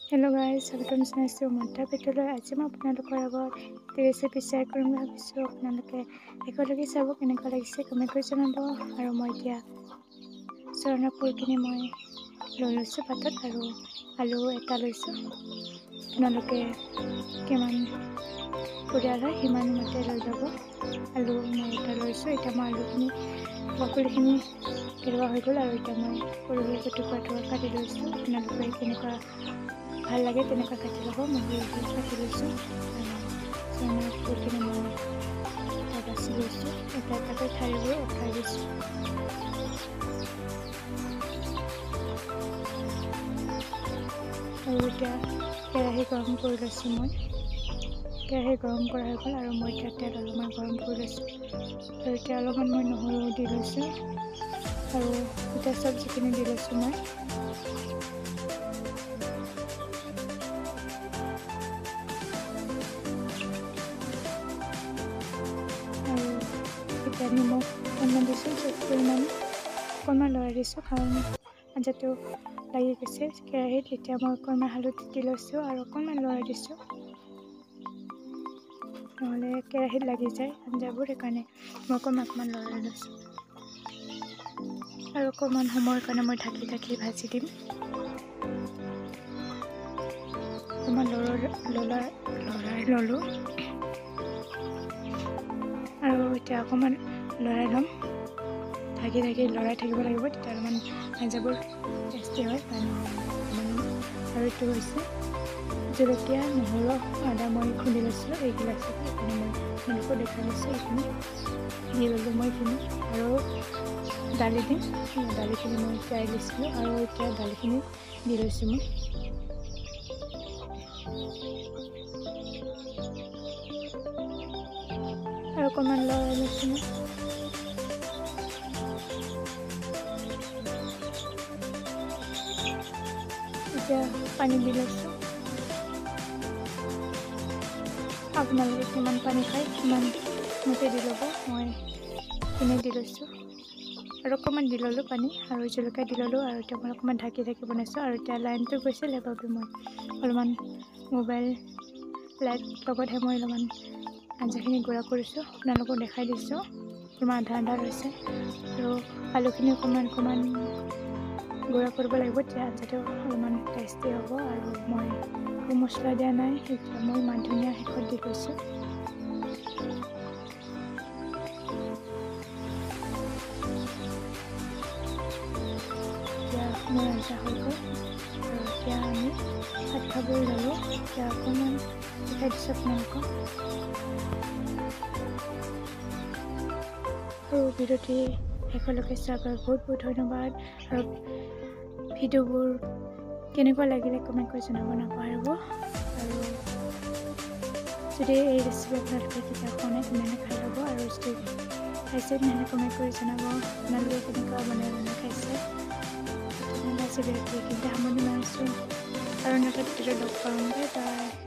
Hello' guys, স্বাগতম জনাইছোঁ মন্ত্ৰা পেটলৈ। আজি মই আপোনালোকৰ আগত এটি ৰেচিপি শ্বেয়াৰ কৰিম বুলি ভাবিছোঁ। আপোনালোকে একেলগে চাব, কেনেকুৱা লাগিছে কমেণ্ট কৰি জনাব। আৰু মই এতিয়া চৰণা ফুলখিনি মই লৈ লৈছোঁ পাতত আৰু আলু এটা লৈছোঁ। আপোনালোকে কিমান পৰিয়াল হয় সিমান মতে লৈ ল'ব। আলু মই এটা লৈছোঁ। এতিয়া মই আলুখিনি বাকলিখিনি পেলোৱা হৈ গ'ল আৰু এতিয়া মই সৰু সৰুকৈ টুকুৰা টুকুৰা কাটি লৈছোঁ। আপোনালোকে কেনেকুৱা ভাল লাগে তেনেকুৱা কাটি ল'ব। মই সৰু সৰু কাটি লৈছোঁ আৰু চৰণা ফুলখিনি মই এটা বাছি লৈছোঁ। এটা এটাকৈ ঠাৰিবোৰ উঠাই দিছোঁ। আৰু এতিয়া কেৰাহী গৰম কৰি লৈছোঁ। মই কেৰাহী গৰম কৰা হৈ গ'ল আৰু মই এতিয়া তেল অলপমান গৰম কৰি লৈছোঁ। আৰু এতিয়া অলপমান মই নহৰু দি লৈছোঁ আৰু এতিয়া চব্জিখিনি দি লৈছোঁ মই। আৰু এতিয়া নিমখ অকণমান দিছোঁ, জোখ পৰিমাণে অকণমান লৰাই দিছোঁ, কাৰণ আঞ্জাটো লাগি গৈছে কেৰাহীত। এতিয়া মই অকণমান হালধি দি লৈছোঁ আৰু অকণমান লৰাই দিছোঁ, নহ'লে কেৰাহীত লাগি যায় আঞ্জাবোৰ, সেইকাৰণে মই অকণমান অকণমান লৰাই লৈছোঁ। আৰু অকণমান সময়ৰ কাৰণে মই ঢাকি ঢাকি ভাজি দিম। অকণমান লৰাই ল'লোঁ আৰু এতিয়া অকণমান লৰাই ল'ম। ঢাকি ঢাকি লৰাই থাকিব লাগিব, তেতিয়া অলপমান আঞ্জাবোৰ টেষ্টি হয়। আৰু এইটো হৈছে জলকীয়া, নহৰু, আদা মই খুন্দি লৈছিলোঁ এইগিলাচতে, সেইকাৰণে মই আপোনালোকক দেখাই লৈছোঁ। এইখিনি দি ল'লোঁ মই এইখিনি আৰু দালি দিম। দালিখিনি মই তিয়াই লৈছিলোঁ আৰু এতিয়া দালিখিনি দি লৈছোঁ মই। আৰু অকণমান লৰাই লৈছোঁ মই। এতিয়া পানী দি লৈছোঁ। আপোনালোকে কিমান পানী খায় সিমান মতে দি ল'ব। মই এইখিনি দি লৈছোঁ আৰু অকণমান দি ল'লোঁ পানী আৰু জলকীয়া দি ল'লোঁ। আৰু এতিয়া মই অকণমান ঢাকি ঢাকি বনাইছোঁ। আৰু এতিয়া লাইনটো গৈছিল, সেইবাবে মই অলপমান মোবাইল লাইট লগতহে মই অলপমান আঞ্জাখিনি গুড়া কৰিছোঁ। আপোনালোকক দেখাই দিছোঁ। অলপমান আধা আধা হৈছে আৰু আলুখিনি অকণমান অকণমান গুড়া কৰিব লাগিব, তেতিয়া আঞ্জাটো অলপমান টেষ্টি হ'ব। আৰু মই একো মছলা দিয়া নাই, এতিয়া মই মান ধনিয়া শেষত দি লৈছোঁ। এতিয়া মোৰ আঞ্জা হৈ গ'ল আৰু এতিয়া আমি ভাত খাবলৈ ল'লোঁ। এতিয়া অকণমান দেখাই দিছোঁ আপোনালোকক। আৰু ভিডিঅ'টি শেষলৈকে চোৱাৰ বাবে বহুত বহুত ধন্যবাদ। আৰু ভিডিঅ'বোৰ কেনেকুৱা লাগিলে কমেণ্ট কৰি জনাব নাপাহৰিব। আৰু যদি এই ৰেচিপি আপোনালোকে কেতিয়াও খোৱা নাই তেনেহ'লে খাই ল'ব। আৰু যদি খাইছে তেনেহ'লে কমেণ্ট কৰি জনাব আপোনালোকে কেনেকুৱা বনাই বনাই খাইছে। তেনেহ'লে আজি ভিডিঅ'টি এইখিনিতে সামৰণি মাৰিছোঁ আৰু নতুন ভিডিঅ'ত লগ পাম। Bye bye.